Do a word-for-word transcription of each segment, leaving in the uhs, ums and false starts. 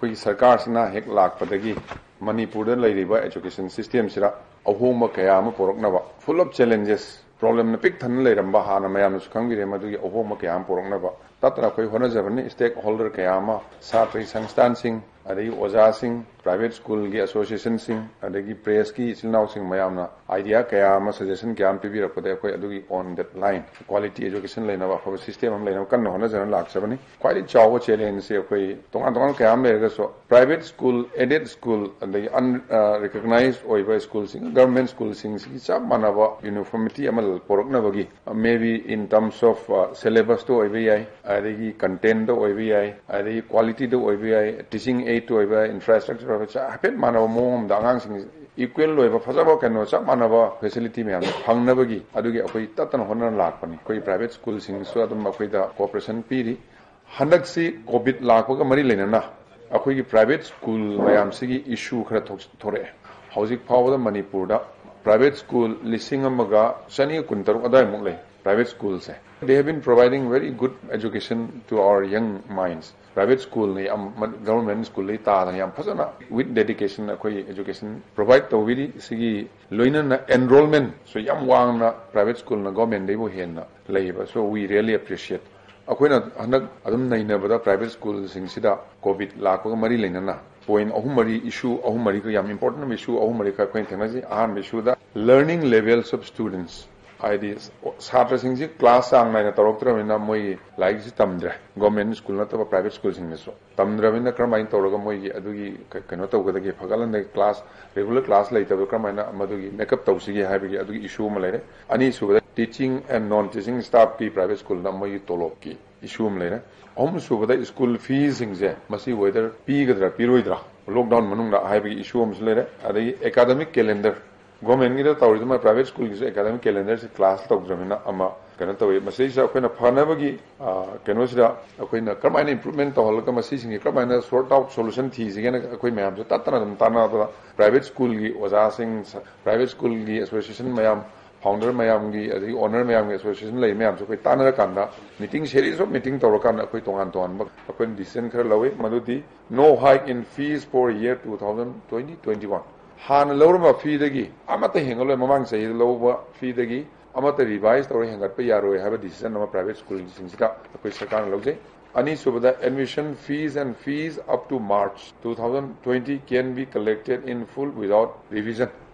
ꯑꯩꯈꯣꯏꯒꯤ ꯁꯔꯀꯥꯔꯁꯤꯅ ꯍꯦꯛ ꯂꯥꯛꯄꯗꯒꯤ ꯃꯅꯤꯄꯨꯔꯗ ꯂꯩꯔꯤꯕ education system ꯁꯤꯗ ꯑꯍꯣꯡꯕ ꯀꯌꯥ ꯑꯃ ꯄꯨꯔꯛꯅꯕ, full of challenges, problem ꯅ ꯄꯤꯛ ꯊꯟꯅ ꯂꯩꯔꯝꯕ, ꯍꯥꯟꯅ ꯃꯌꯥꯝꯅꯁꯨ ꯈꯪꯕꯤꯔꯦ, ꯃꯗꯨꯒꯤ ꯑꯍꯣꯡꯕ ꯀꯌꯥ ꯑꯃ ꯄꯨꯔꯛꯅꯕ ꯇꯠꯇꯅ ꯑꯩꯈꯣꯏ ꯍꯣꯠꯅꯖꯕꯅꯤ꯫ Stakeholder ꯀꯌꯥ ꯑꯃ, ꯁꯥꯇ꯭ꯔꯒꯤ ꯁꯪꯁꯊꯥꯟꯁꯤꯡ, ꯑꯗꯒꯤ ꯑꯣꯖꯥꯁꯤꯡ, private school ꯒꯤ association ꯁꯤꯡ, ꯑꯗꯒꯤ press ꯀꯤ ꯏꯆꯤꯜ ꯏꯅꯥꯎꯁꯤꯡ ꯃꯌꯥꯝꯅ idea ꯀꯌꯥ ꯑꯃ, suggestion ꯀꯌꯥ ꯑꯃ ꯄꯤꯕꯤꯔꯛꯄꯗ ꯑꯩꯈꯣꯏ ꯑꯗꯨꯒꯤ on that line quality education ꯂꯩꯅꯕ, ꯑꯐꯕ system ꯑꯃ ꯂꯩꯅꯕ ꯀꯟꯅ ꯍꯣꯠꯅꯖꯅ ꯂꯥꯛꯆꯕꯅꯤ꯫ ꯈ꯭ꯋꯥꯏꯗꯒꯤ ꯆꯥꯎꯕ challenge ꯁꯤ ꯑꯩꯈꯣꯏ ꯇꯣꯉꯥꯟ ꯇꯣꯉꯥꯟꯕ ꯀꯌꯥ ꯑꯃ ꯂꯩꯔꯒꯁꯨ, private school, aided school, ꯑꯗꯒꯤ un-, ꯑ, recognized ꯑꯣꯏꯕ school ꯁꯤꯡ, government school ꯁꯤꯡꯁꯤꯒꯤ ꯆꯞ ꯃꯥꯟꯅꯕ uniformity ꯑꯃ ꯄꯨꯔꯛꯅꯕꯒꯤ, maybe in terms of, ꯑ, syllabus ꯇ ꯑꯣꯏꯕ ꯌꯥꯏ, ꯑꯗꯒꯤ content ꯇ ꯑꯣꯏꯕ ꯌꯥꯏ, ꯑꯗꯒꯤ quality ꯗ ꯑꯣꯏꯕ ꯌꯥꯏ, teaching aid ꯇ ꯑꯣꯏꯕ ꯌꯥꯏ, infrastructure ꯑꯣꯏꯕ, ꯆ-, ꯍꯥꯏꯐꯦꯠ ꯃꯥꯟꯅꯕ ꯃꯑꯣꯡ ꯑꯃꯗ ꯑꯉꯥꯡꯁꯤꯡ equal ꯑꯣꯏꯕ ꯐꯖꯕ ꯀꯩꯅꯣ ꯆꯞ ꯃꯥꯟꯅꯕ facility ꯃꯌꯥꯝꯗꯣ ꯐꯪꯅꯕꯒꯤ ꯑꯗꯨꯒꯤ ꯑꯩꯈꯣꯏ ꯇꯠꯇꯅ ꯍꯣꯠꯅꯅ ꯂꯥꯛꯄꯅꯤ꯫ ꯑꯩꯈꯣꯏ private school ꯁꯤꯡꯁꯨ ꯑꯗꯨꯝ ꯑꯩꯈꯣꯏꯗ cooperation ꯄꯤꯔꯤ꯫ ꯍꯟꯗꯛꯁꯤ COVID ꯂꯥꯛꯄꯒ ꯃꯔꯤ ꯂꯩꯅꯅ ꯑꯩꯈꯣꯏꯒꯤ private school ꯃꯌꯥꯝꯁꯤꯒꯤ issue ꯈꯔ ꯊꯣꯛ-, ꯊꯣꯔꯛꯑꯦ꯫ ꯍꯧꯖꯤꯛ ꯐꯥꯎꯕꯗ ꯃꯅꯤꯄꯨꯔꯗ private school ꯂꯤꯁꯤꯡ ꯑꯃꯒ ꯆꯅꯤꯒ ꯀꯨꯟꯇꯔꯨꯛ ꯑꯗꯨꯋꯥꯏꯃꯨꯛ ꯂꯩ, private school say. They have been providing very good education to our young minds. Private school ꯅ ꯌꯥꯝ, ꯃ-, government school ꯗꯒꯤ ꯇꯥꯗꯅ ꯌꯥꯝ ꯐꯖꯅ with dedication ꯑꯩꯈꯣꯏ education provide ꯇꯧꯕꯤꯔꯤ꯫ ꯁꯤꯒꯤ ꯂꯣꯏꯅꯅ enrollment ꯁꯨ ꯌꯥꯝ ꯋꯥꯡꯅ private school ꯅ government ꯗꯩꯕꯨ ꯍꯦꯟꯅ ꯂꯩꯌꯦꯕ꯫ So we really appreciate꯫ ꯑꯩꯈꯣꯏꯅ ꯍꯟꯗꯛ ꯑꯗꯨꯝ ꯅꯩꯅꯕꯗ private school ꯁꯤꯡꯁꯤꯗ COVID ꯂꯥꯛꯄꯒ ꯃꯔꯤ ꯂꯩꯅꯅ point ꯑꯍꯨꯝ ꯃꯔꯤ, issue ꯑꯍꯨꯝ ꯃꯔꯤꯈꯛ, ꯌꯥꯝ important ꯑꯣꯏꯕ issue ꯑꯍꯨꯝ ꯃꯔꯤꯈꯛ ꯑꯩꯈꯣꯏꯅ ꯊꯦꯡꯅꯖꯩ꯫ ꯑꯍꯥꯟꯕ issue the learning levels of students, ꯍꯥꯏꯗꯤ ꯁꯥꯇ꯭ꯔꯁꯤꯡꯁꯤ class ꯆꯥꯡ ꯅꯥꯏꯅ ꯇꯧꯔꯛꯇ꯭ꯔꯕꯅꯤꯅ ꯃꯣꯏꯒꯤ ꯂꯥꯏꯔꯤꯛꯁꯤ ꯇꯝꯗ꯭ꯔꯦ, government school ꯅꯠꯇꯕ private school ꯁꯤꯡꯗꯁꯨ꯫ ꯇꯝꯗ꯭ꯔꯕꯅꯤꯅ ꯀꯔꯝꯍꯥꯏꯅ ꯇꯧꯔꯒ ꯃꯣꯏꯒꯤ ꯑꯗꯨꯒꯤ ꯀ-, ꯀꯩꯅꯣ ꯇꯧꯒꯗꯒꯦ? ꯐꯒꯠꯍꯟꯗꯒꯦ? Class, regular class ꯂꯩꯇꯕꯗꯣ ꯀꯔꯝꯍꯥꯏꯅ ꯃꯗꯨꯒꯤ make up ꯇꯧꯁꯤꯒꯦ ꯍꯥꯏꯕꯒꯤ ꯑꯗꯨꯒꯤ issue ꯑꯃ ꯂꯩꯔꯦ꯫ ꯑꯅꯤꯁꯨꯕꯗ, teaching and non teaching staff ꯀꯤ private school ꯗ ꯃꯣꯏꯒꯤ ꯇꯣꯂꯣꯞꯀꯤ issue ꯑꯃ ꯂꯩꯔꯦ꯫ ꯑꯍꯨꯝꯁꯨꯕꯗ, school fees ꯁꯤꯡꯁꯦ ꯃꯁꯤ whether ꯄꯤꯒꯗ꯭ꯔꯥ ꯄꯤꯔꯣꯏꯗ꯭ꯔꯥ lockdown ꯃꯅꯨꯡꯗ ꯍꯥꯏꯕꯒꯤ issue ꯑꯃꯁꯨ ꯂꯩꯔꯦ꯫ ꯑꯗꯒꯤ academic calendar, government ꯒꯤꯗ ꯇꯧꯔꯤꯗꯨꯃ private school ꯒꯤꯁꯨ academic calendar ꯁꯤ class ꯇꯧꯗ꯭ꯔꯕꯅꯤꯅ ꯑꯃ ꯀꯩꯅꯣ ꯇꯧꯋꯤ꯫ ꯃꯁꯤꯗꯩꯁꯤꯗ ꯑꯩꯈꯣꯏꯅ ꯐꯅꯕꯒꯤ, ꯑ, ꯀꯩꯅꯣꯁꯤꯗ ꯑꯩꯈꯣꯏꯅ ꯀꯔꯝꯍꯥꯏꯅ improvement ꯇꯧꯍꯜꯂꯒ ꯃꯁꯤꯁꯤꯡꯁꯤ ꯀꯔꯝꯍꯥꯏꯅ sort out solution ꯊꯤꯁꯤꯒꯦꯅ ꯑꯩꯈꯣꯏ ꯃꯌꯥꯝꯁꯦ ꯇꯠꯇꯅ ꯑꯗꯨꯝ ꯇꯥꯟꯅꯕꯗ private school ꯒꯤ ꯑꯣꯖꯥꯁꯤꯡ, private school ꯒꯤ association ꯃꯌꯥꯝ, ꯐꯥꯎꯟꯗꯔ ꯃꯌꯥꯝꯒꯤ, ꯑꯗꯒꯤ ꯑꯣꯅꯔ ꯃꯌꯥꯝꯒꯤ ꯑꯦꯁꯣꯁꯤꯌꯦꯁꯟ ꯂꯩ ꯃꯌꯥꯝꯁꯨ ꯑꯩꯈꯣꯏ ꯇꯥꯟꯅꯔꯀꯥꯟꯗ, ꯃꯤꯇꯤꯡ, ꯁꯦꯔꯤꯁ ꯑꯣꯐ ꯃꯤꯇꯤꯡ ꯇꯧꯔꯀꯥꯟꯗ ꯑꯩꯈꯣꯏ ꯇꯣꯉꯥꯟ ꯇꯣꯉꯥꯟꯕ ꯑꯩꯈꯣꯏꯅ ꯗꯤꯁꯤꯖꯟ ꯈꯔ ꯂꯧꯋꯤ꯫ ꯃꯗꯨꯗꯤ no hike in fees for year two thousand twenty twenty-one, ꯍꯥꯟꯅ ꯂꯧꯔꯝꯕ ꯐꯤꯗꯒꯤ ꯑꯃꯠꯇ ꯍꯦꯟꯒꯠꯂꯣꯏ, ꯃꯃꯥꯡ ꯆꯍꯤꯗ ꯂꯧꯕ ꯐꯤꯗꯒꯤ ꯑꯃꯠꯇ ꯔꯤꯚꯥꯏꯁ ꯇꯧꯔ ꯍꯦꯟꯒꯠꯄ ꯌꯥꯔꯣꯏ ꯍꯥꯏꯕ ꯗꯤꯁꯤꯖꯟ ꯑꯃ ꯄ꯭ꯔꯥꯏꯚꯦꯠ ꯁ꯭ꯀꯨꯜꯁꯤꯡꯁꯤꯗ ꯑꯩꯈꯣꯏ ꯁꯔꯀꯥꯔꯅ ꯂꯧꯖꯩ꯫ ꯑꯅꯤꯁꯨꯕꯗ, admission fees and fees up to March two thousand twenty can be collected in full without revision꯫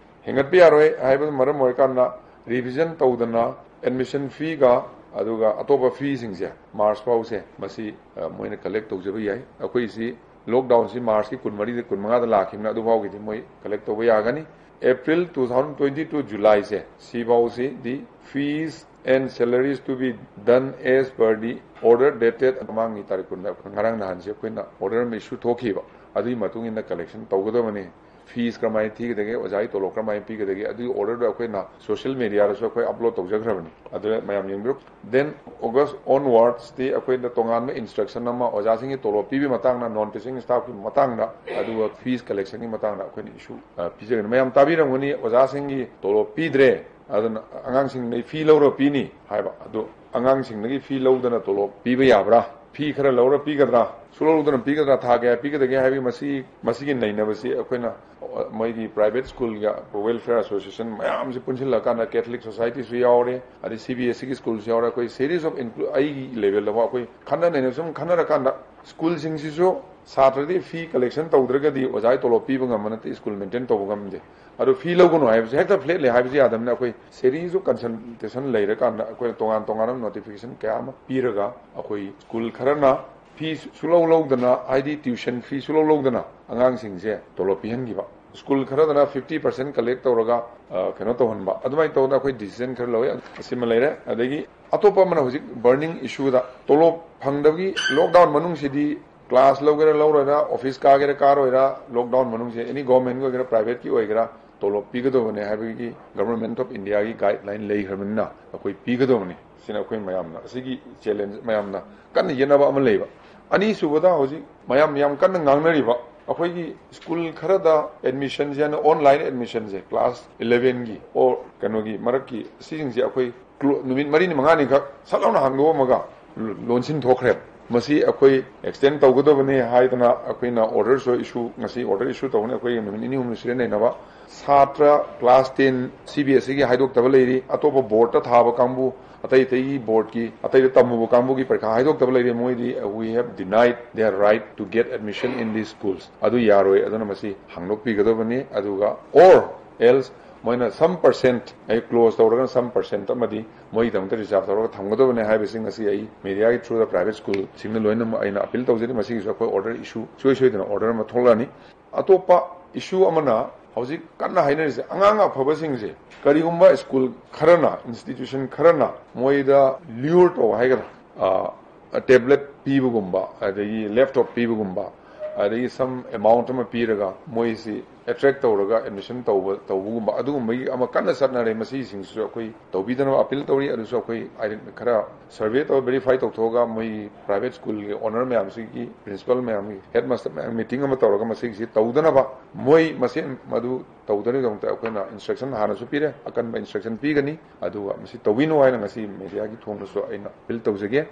ꯍꯦꯟꯒꯠꯄ ꯌꯥꯔꯣꯏ ꯍꯥꯏꯕꯅ ꯃꯔꯝ ꯑꯣꯏꯔꯀꯥꯟꯗ, ꯔꯤꯚꯤꯖꯟ ꯇꯧꯗꯅ ꯑꯦꯗꯃꯤꯁꯟ ꯐꯤꯒ ꯑꯗꯨꯒ ꯑꯇꯣꯞꯄ ꯐꯤꯁꯤꯡꯁꯦ ꯃꯥꯔꯆ ꯐꯥꯎꯁꯦ ꯃꯁꯤ, ꯑ, ꯃꯣꯏꯅ ꯀꯂꯦꯛ ꯇꯧꯖꯕ ꯌꯥꯏ꯫ ꯑꯩꯈꯣꯏꯁꯤ ꯂꯣꯛꯗꯥꯎꯟꯁꯤ ꯃꯥꯔꯆꯀꯤ ꯀꯨꯟꯃꯔꯤꯗ ꯀꯨꯟꯃꯉꯥꯗ ꯂꯥꯛꯈꯤꯕꯅ, ꯑꯗꯨꯐꯥꯎꯒꯤꯗꯤ ꯃꯣꯏ ꯀꯂꯦꯛ ꯇꯧꯕ ꯌꯥꯒꯅꯤ꯫ April two thousand twenty-two Julyꯁꯦ, ꯁꯤꯐꯥꯎꯁꯤꯗꯤ fees and salaries to be done as per the order dated, ꯃꯃꯥꯡꯒꯤ ꯇꯥꯔꯤꯛ ꯀꯨꯟꯗ, ꯉꯔꯥꯡ ꯅꯍꯥꯟꯁꯦ ꯑꯩꯈꯣꯏꯅ ꯑꯣꯔꯗꯔ ꯑꯃ ꯏꯁꯨ ꯊꯣꯛꯈꯤꯕ, ꯑꯗꯨꯒꯤ ꯃꯇꯨꯡ ꯏꯟꯅ ꯀꯂꯦꯛꯁꯟ ꯇꯧꯒꯗꯕꯅꯤ꯫ ꯐꯤꯁ ꯀꯔꯝꯍꯥꯏꯅ ꯊꯤꯒꯗꯒꯦ, ꯑꯣꯖꯥꯒꯤ ꯇꯣꯂꯣꯞ ꯀꯔꯝꯍꯥꯏꯅ ꯄꯤꯒꯗꯒꯦ, ꯑꯗꯨꯒꯤ ꯑꯣꯔꯗꯔꯗꯣ ꯑꯩꯈꯣꯏꯅ ꯁꯣꯁꯤꯌꯦꯜ ꯃꯦꯗꯤꯌꯥꯗꯁꯨ ꯑꯩꯈꯣꯏ ꯑꯞꯂꯣꯗ ꯇꯧꯖꯈ꯭ꯔꯕꯅꯤ꯫ ꯑꯗꯨꯗ ꯃꯌꯥꯝ ꯌꯦꯡꯕꯤꯔꯣ꯫ Then August onwardsꯇꯤ ꯑꯩꯈꯣꯏꯅ ꯇꯣꯉꯥꯟꯕ ꯏꯟꯁꯇ꯭ꯔꯛꯁꯟ ꯑꯃ ꯑꯣꯖꯥꯁꯤꯡꯒꯤ ꯇꯣꯂꯣꯞ ꯄꯤꯕꯒꯤ ꯃꯇꯥꯡꯗ, ꯅꯣꯟ ꯇꯤꯆꯤꯡ ꯁ꯭ꯇꯥꯐꯀꯤ ꯃꯇꯥꯡꯗ, ꯑꯗꯨꯒ ꯐꯤꯁ ꯀꯂꯦꯛꯁꯟꯒꯤ ꯃꯇꯥꯡꯗ ꯑꯩꯈꯣꯏꯅ ꯏꯁꯨ, ꯑ, ꯄꯤꯖꯒꯅꯤ꯫ ꯃꯌꯥꯝ ꯇꯥꯕꯤꯔꯝꯒꯅꯤ, ꯑꯣꯖꯥꯁꯤꯡꯒꯤ ꯇꯣꯂꯣꯞ ꯄꯤꯗ꯭ꯔꯦ, ꯑꯗꯨꯅ ꯑꯉꯥꯡꯁꯤꯡꯗꯒꯤ ꯐꯤ ꯂꯧꯔ ꯄꯤꯅꯤ ꯍꯥꯏꯕ꯫ ꯑꯗꯨ ꯑꯉꯥꯡꯁꯤꯡꯗꯒꯤ ꯐꯤ ꯂꯧꯗꯅ ꯇꯣꯂꯣꯞ ꯄꯤꯕ ꯌꯥꯕ꯭ꯔꯥ? ꯐꯤ ꯈꯔ ꯂꯧꯔ ꯄꯤꯒꯗ꯭ꯔꯥ? ꯁꯨꯛꯂꯧ ꯂꯧꯗꯅ ꯄꯤꯒꯗ꯭ꯔꯥ? ꯊꯥ ꯀꯌꯥ ꯄꯤꯒꯗꯒꯦ ꯍꯥꯏꯕꯒꯤ ꯃꯁꯤ, ꯃꯁꯤꯒꯤ ꯅꯩꯅꯕꯁꯤ ꯑꯩꯈꯣꯏꯅ, ꯑ, ꯃꯣꯏꯒꯤ ꯄ꯭ꯔꯥꯏꯚꯦꯠ ꯁ꯭ꯀꯨꯜꯒ ꯋꯦꯜꯐꯤꯌꯔ ꯑꯦꯁꯣꯁꯤꯌꯦꯁꯟ ꯃꯌꯥꯝꯁꯤ ꯄꯨꯟꯁꯤꯜꯂꯀꯥꯟꯗ, ꯀꯦꯊꯂꯤꯛ ꯁꯣꯁꯥꯏꯇꯤꯁꯨ ꯌꯥꯎꯔꯦ, ꯑꯗꯩ ꯁꯤ ꯕꯤ ꯑꯦꯁ ꯁꯤꯒꯤ ꯁ꯭ꯀꯨꯜꯁꯨ ꯌꯥꯎꯔꯦ, ꯑꯩꯈꯣꯏ ꯁꯦꯔꯤꯁ ꯑꯣꯐ ꯏꯟꯀ꯭ꯂꯨ-, ꯑꯩꯒꯤ ꯂꯦꯚꯦꯜꯗꯐꯥꯎ ꯑꯩꯈꯣꯏ ꯈꯟꯅ ꯅꯩꯅꯕ ꯁꯨꯝ ꯈꯟꯅꯔꯀꯥꯟꯗ, ꯁ꯭ꯀꯨꯜꯁꯤꯡꯁꯤꯁꯨ ꯁꯥꯇ꯭ꯔꯗꯤ ꯐꯤ ꯀꯂꯦꯛꯁꯟ ꯇꯧꯗ꯭ꯔꯒꯗꯤ ꯑꯣꯖꯥꯒꯤ ꯇꯣꯂꯣꯞ ꯄꯤꯕ ꯉꯝꯕ ꯅꯠꯇꯦ, ꯁ꯭ꯀꯨꯜ ꯃꯦꯟꯇꯦꯟ ꯇꯧꯕ ꯉꯝꯗꯦ꯫ ꯑꯗꯨ ꯐꯤ ꯂꯧꯒꯅꯨ ꯍꯥꯏꯕꯁꯦ ꯍꯦꯛꯇ ꯐ꯭ꯂꯦꯠꯂꯤ ꯍꯥꯏꯕꯁꯨ ꯌꯥꯗꯕꯅꯤꯅ, ꯑꯩꯈꯣꯏ ꯁꯦꯔꯤꯁ ꯑꯣꯐ ꯀꯟꯁꯜꯇꯦꯁꯟ ꯂꯩꯔꯀꯥꯟꯗ ꯑꯩꯈꯣꯏꯅ ꯇꯣꯉꯥꯟ ꯇꯣꯉꯥꯟꯕ ꯅꯣꯇꯤꯐꯤꯀꯦꯁꯟ ꯀꯌꯥ ꯑꯃ ꯄꯤꯔꯒ, ꯑꯩꯈꯣꯏ ꯁ꯭ꯀꯨꯜ ꯈꯔꯅ ꯐꯤ ꯁꯨ-, ꯁꯨꯂꯧ ꯂꯧꯗꯅ, ꯍꯥꯏꯗꯤ ꯇ꯭ꯌꯨꯁꯟ ꯐꯤ ꯁꯨꯂꯧ ꯂꯧꯗꯅ ꯑꯉꯥꯡꯁꯤꯡꯁꯦ ꯇꯣꯂꯣꯞ ꯄꯤꯍꯟꯈꯤꯕ, ꯁ꯭ꯀꯨꯜ ꯈꯔꯗꯅ ꯐꯤꯐꯇꯤ ꯄꯥꯔꯁꯦꯟ ꯀꯂꯦꯛ ꯇꯧꯔꯒ, ꯑ, ꯀꯩꯅꯣ ꯇꯧꯍꯟꯕ, ꯑꯗꯨꯃꯥꯏꯅ ꯇꯧꯗꯅ ꯑꯩꯈꯣꯏ ꯗꯤꯁꯤꯖꯟ ꯈꯔ ꯂꯧꯋꯤ꯫ ꯑꯁꯤꯃ ꯂꯩꯔꯦ꯫ ꯑꯗꯒꯤ ꯑꯇꯣꯞꯄ ꯑꯃꯅ ꯍꯧꯖꯤꯛ ꯕꯔꯅꯤꯡ ꯏꯁꯨꯗ, ꯇꯣꯂꯣꯞ ꯐꯪꯗꯕꯒꯤ ꯂꯣꯛꯗꯥꯎꯟ ꯃꯅꯨꯡꯁꯤꯗꯤ ꯀ꯭ꯂꯥꯁ ꯂꯧꯒꯦꯔꯥ ꯂꯧꯔꯣꯏꯔꯥ, ꯑꯣꯐꯤꯁ ꯀꯥꯒꯦꯔꯥ ꯀꯥꯔꯣꯏꯔꯥ, ꯂꯣꯛꯗꯥꯎꯟ ꯃꯅꯨꯡꯁꯦ ꯑꯦꯅꯤ ꯒꯣꯔꯃꯦꯟꯒꯤ ꯑꯣꯏꯒꯦꯔꯥ, ꯄ꯭ꯔꯥꯏꯚꯦꯠꯀꯤ ꯑꯣꯏꯒꯦꯔꯥ, ꯇꯣꯂꯣꯞ ꯄꯤꯒꯗꯕꯅꯦ ꯍꯥꯏꯕꯒꯤ ꯒꯚꯔꯟꯃꯦꯟꯠ ꯑꯣꯐ ꯏꯟꯗꯤꯌꯥꯒꯤ ꯒꯥꯏꯗꯂꯥꯏꯟ ꯂꯩꯈ꯭ꯔꯕꯅꯤꯅ, ꯑꯩꯈꯣꯏ ꯄꯤꯒꯗꯕꯅꯤ꯫ ꯁꯤꯅ ꯑꯩꯈꯣꯏ ꯃꯌꯥꯝꯅ, ꯑꯁꯤꯒꯤ ꯆꯦꯂꯦꯟꯖ ꯃꯌꯥꯝꯅ ꯀꯟꯅ ꯌꯦꯠꯅꯕ ꯑꯃ ꯂꯩꯕ꯫ ꯑꯅꯤꯁꯨꯕꯗ, ꯍꯧꯖꯤꯛ ꯃꯌꯥꯝ ꯌꯥꯝ ꯀꯟꯅ ꯉꯥꯡꯅꯔꯤꯕ ꯑꯩꯈꯣꯏꯒꯤ ꯁ꯭ꯀꯨꯜ ꯈꯔꯗ ꯑꯦꯗꯃꯤꯁꯟꯁꯦ, ꯑꯣꯟꯂꯥꯏꯟ ꯑꯦꯗꯃꯤꯁꯟꯁꯦ, ꯀ꯭ꯂꯥꯁ ꯏꯂꯚꯦꯟꯒꯤ ꯑꯣꯔ ꯀꯩꯅꯣꯒꯤ ꯃꯔꯛꯀꯤ, ꯁꯤꯁꯤꯡꯁꯦ ꯑꯩꯈꯣꯏ ꯀ꯭ꯂꯣ- ꯅꯨꯃꯤꯠ ꯃꯔꯤꯅꯤ ꯃꯉꯥꯅꯤꯈꯛ ꯁꯠ ꯂꯥꯎꯅ ꯍꯥꯡꯗꯣꯛꯑꯝꯃꯒ ꯂꯣꯟꯁꯤꯟ ꯊꯣꯛꯈ꯭ꯔꯦ꯫ ꯃꯁꯤ ꯑꯩꯈꯣꯏ ꯑꯦꯛꯁꯇꯦꯟ ꯇꯧꯒꯗꯕꯅꯤ ꯍꯥꯏꯗꯅ ꯑꯩꯈꯣꯏꯅ ꯑꯣꯔꯗꯔꯁꯨ ꯏꯁꯨ, ꯉꯁꯤ ꯑꯣꯔꯗꯔ ꯏꯁꯨ ꯇꯧꯕꯅꯤ꯫ ꯑꯩꯈꯣꯏ ꯅꯨꯃꯤꯠ ꯅꯤꯅꯤ ꯍꯨꯝꯅꯤ ꯁꯤꯖꯤꯟꯅꯅꯕ ꯁꯥꯇ꯭ꯔ ꯀ꯭ꯂꯥꯁ ꯇꯦꯟ ꯁꯤ ꯕꯤ ꯑꯦꯁ ꯏꯒꯤ ꯍꯥꯏꯗꯣꯛꯇꯕ ꯂꯩꯔꯤ, ꯑꯇꯣꯞꯄ ꯕꯣꯔꯗꯇ ꯊꯥꯕ ꯀꯥꯡꯕꯨ, ꯑꯇꯩ ꯑꯇꯩꯒꯤ ꯕꯣꯔꯗꯀꯤ, ꯑꯇꯩꯗ ꯇꯝꯃꯨꯕ ꯀꯥꯡꯕꯨꯒꯤ ꯄꯔꯤꯈꯥ ꯍꯥꯏꯗꯣꯛꯇꯕ ꯂꯩꯔꯤ꯫ ꯃꯣꯏꯗꯤ we have denied their right to get admission in these schools꯫ ꯑꯗꯨ ꯌꯥꯔꯣꯏ꯫ ꯑꯗꯨꯅ ꯃꯁꯤ ꯍꯥꯡꯗꯣꯛꯄꯤꯒꯗꯕꯅꯤ꯫ ꯑꯗꯨꯒ or else ꯃꯣꯏꯅ some percent ꯑꯩ ꯀ꯭ꯂꯣꯖ ꯇꯧꯔꯒꯅ some percent ꯑꯃꯗꯤ ꯃꯣꯏꯒꯤꯗꯃꯛꯇ ꯔꯤꯖꯥꯔꯚ ꯇꯧꯔꯒ ꯊꯝꯒꯗꯕꯅꯤ ꯍꯥꯏꯕꯁꯤ ꯉꯁꯤ ꯑꯩ ꯃꯦꯗꯤꯌꯥꯒꯤ ꯊ꯭ꯔꯨꯗ ꯄ꯭ꯔꯥꯏꯚꯦꯠ ꯁ꯭ꯀꯨꯜꯁꯤꯡꯅ ꯂꯣꯏꯅꯃꯛ ꯑꯩꯅ ꯑꯄꯤꯜ ꯇꯧꯖꯔꯤ꯫ ꯃꯁꯤꯒꯤꯁꯨ ꯑꯩꯈꯣꯏ ꯑꯣꯔꯗꯔ ꯏꯁꯨ ꯁꯨꯡꯁꯣꯏ ꯁꯣꯏꯗꯅ ꯑꯣꯔꯗꯔ ꯑꯃ ꯊꯣꯛꯂꯛꯑꯅꯤ꯫ ꯑꯇꯣꯞꯄ ꯏꯁꯨ ꯑꯃꯅ ꯍꯧꯖꯤꯛ ꯀꯟꯅ ꯍꯥꯏꯅꯔꯤꯁꯦ, ꯑꯉꯥꯡ ꯑꯐꯕꯁꯤꯡꯁꯦ ꯀꯔꯤꯒꯨꯝꯕ ꯁ꯭ꯀꯨꯜ ꯈꯔꯅ, ꯏꯟꯁꯇꯤꯇ꯭ꯌꯨꯁꯟ ꯈꯔꯅ ꯃꯣꯏꯗ ꯂ꯭ꯌꯨꯔ ꯇꯧꯕ ꯍꯥꯏꯒꯗ꯭ꯔꯥ, ꯇꯦꯕ꯭ꯂꯦꯠ ꯄꯤꯕꯒꯨꯝꯕ, ꯑꯗꯒꯤ ꯂꯦꯞꯇꯣꯞ ꯄꯤꯕꯒꯨꯝꯕ, ꯑꯗꯒꯤ some amount ꯑꯃ ꯄꯤꯔꯒ ꯃꯣꯏꯁꯤ ꯑꯦꯇ꯭ꯔꯦꯛ ꯇꯧꯔꯒ ꯑꯦꯗꯃꯤꯁꯟ ꯇꯧꯕ, ꯇꯧꯕꯒꯨꯝꯕ, ꯑꯗꯨꯒꯨꯝꯕꯒꯤ ꯑꯃ ꯀꯟꯅ ꯆꯠꯅꯔꯦ꯫ ꯃꯁꯤꯁꯤꯡꯁꯤꯁꯨ ꯑꯩꯈꯣꯏ ꯇꯧꯕꯤꯗꯅꯕ ꯑꯄꯤꯜ ꯇꯧꯔꯤ꯫ ꯑꯗꯨꯁꯨ ꯑꯩꯈꯣꯏ ꯈꯔ ꯁꯔꯚꯦ ꯇꯧꯔ, ꯚꯦꯔꯤꯐꯥꯏ ꯇꯧꯊꯣꯛꯑꯒ ꯃꯣꯏꯒꯤ ꯄ꯭ꯔꯥꯏꯚꯦꯠ ꯁ꯭ꯀꯨꯜꯒꯤ ꯑꯣꯅꯔ ꯃꯌꯥꯝꯁꯤꯒꯤ, ꯄ꯭ꯔꯤꯟꯁꯤꯄꯥꯜ ꯃꯌꯥꯝꯒꯤ, ꯍꯦꯗ ꯃꯥꯁꯇꯔ ꯃꯌꯥꯝ ꯃꯤꯇꯤꯡ ꯑꯃ ꯇꯧꯔꯒ ꯃꯁꯤꯒꯤꯁꯤ ꯇꯧꯗꯅꯕ, ꯃꯣꯏ ꯃꯁꯦꯟ ꯃꯗꯨ ꯇꯧꯗꯅꯕꯒꯤꯗꯃꯛꯇ ꯑꯩꯈꯣꯏꯅ ꯏꯟꯁꯇ꯭ꯔꯛꯁꯟ ꯍꯥꯟꯅꯁꯨ ꯄꯤꯔꯦ, ꯑꯀꯟꯕ ꯏꯟꯁꯇ꯭ꯔꯛꯁꯟ ꯄꯤꯒꯅꯤ꯫ ꯑꯗꯨꯒ ꯃꯁꯤ ꯇꯧꯕꯤꯅꯨ ꯍꯥꯏꯅ ꯉꯁꯤ ꯃꯦꯗꯤꯌꯥꯒꯤ ꯊꯣꯡꯗꯁꯨ ꯑꯩꯅ ꯑꯄꯤꯜ ꯇꯧꯖꯒꯦ꯫